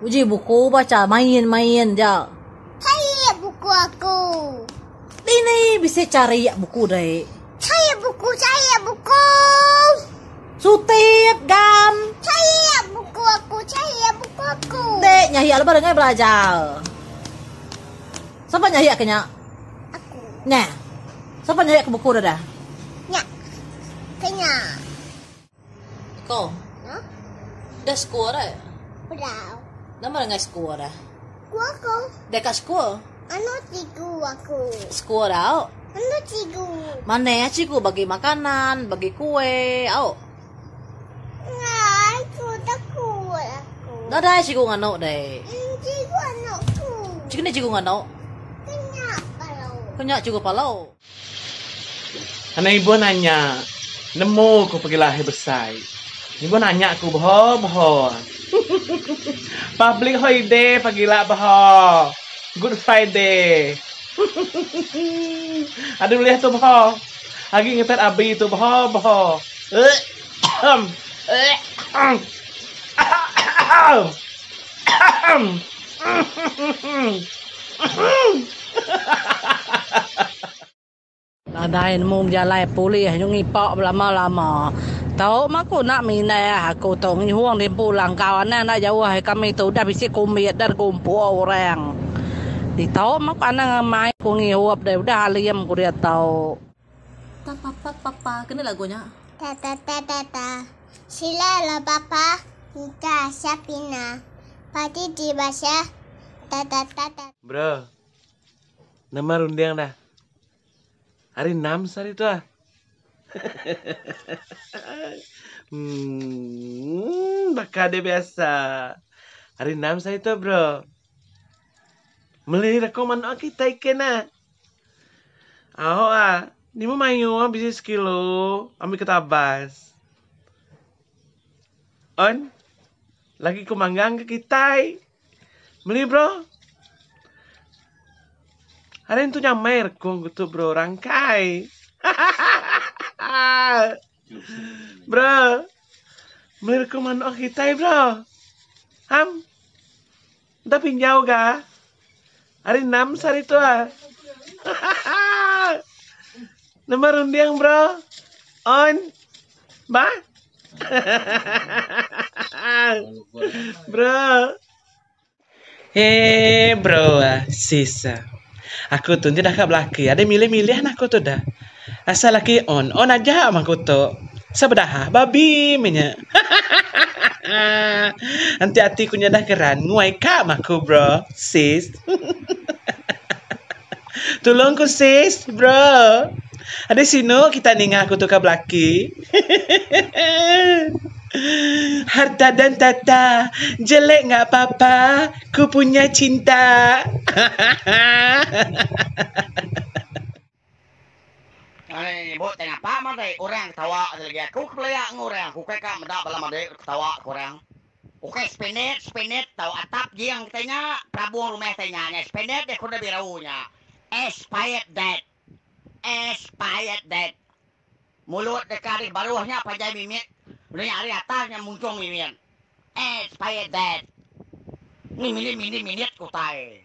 Uji buku baca main-main ja. Cari buku aku. Dini bisi cari buku dek. Cari buku, cari buku. Sutip gam. Cari buku aku, cari buku aku. Dek nyahi lebuh dengai belajar. Sapa nyahi ke nya? Aku. Nya. Sapa nyahi ke buku dah dah? Nya. Kenya. Ko. No? Dah sekul dah? Bedau. Nama dengan sekul dah? Ku aku. Dah kat sekul? Anu cikgu aku. Sekul dah? Anu cikgu. Mana ya cikgu bagi makanan, bagi kue, au? Ngai, aku takut aku. Dah dah cikgu nganu deh. Cikgu anu ku. Cikgu ni cikgu nganu? Kenyak palau. Kenyak cikgu palau. Anang ibuh nanya, nemu ku pegila hari besai. Ibuh nanya ku beho beho. Public holiday pagila beho. Good Friday. Adu ulih tu beho. Agi ngetet abi tu beho beho. Nadai nemu bejalai pulih nyu ngipa belama-lama. Tu mah aku enda mindah aku tu ngihung di empu langkau anang enda jauh ari kami tu udah bisi kumbit dah digumpul orang. Ditu mah aku anang ngemai ku ngihup deh udah alim ku diatu. Ta pa pa pa kena lagu nya. Ta ta ta ta ta sila la papa nika sapina padi di basah ta ta ta ta. Bro. Nama runding dah. Hari enam sehari tu ah. hmm, baka dia biasa. Hari enam sehari tu bro. Meli reko manok kita ikan ah. Aho ah, ni mu mayu ah bisi sekilo ambil ke tabas. On, lagi ku manggang ke kitai. Meli bro. Hari tu nyamai rekung ku tu bro rangkai. bro. Meli rekung manok kitai bro. Ham. Enda pinjau ga. Hari enam sehari tu ah. Nama runding bro. On. Ba. bro. Hey bro, sis. Aku tu enti dah ka belaki, ada milih-milih nah aku tu dah. Asal laki on, on aja mah aku tu. Sebedah babi meh nya. Enti ati ku nyadah keran, nguai ka mah aku bro, sis. Tulung ku sis, bro. Ada sinu kita ninga aku tu ka belaki. Harta dan tata, jelek nggak apa-apa, ku punya cinta. Ai ibu tai ngapa mah dei orang ketawa lagi aku ke belia enggau orang aku kai ka meda bala madi ketawa ke orang. Ukai sepinit sepinit tau atap jing kitai nya perabung rumah kitai nya nya sepinit deh kuda biru nya expired date expired date mulut deka ari baruh nya panjai mimit udah nya ari atas nya munchung mimit expired date ni mindi mindi minit ke utai.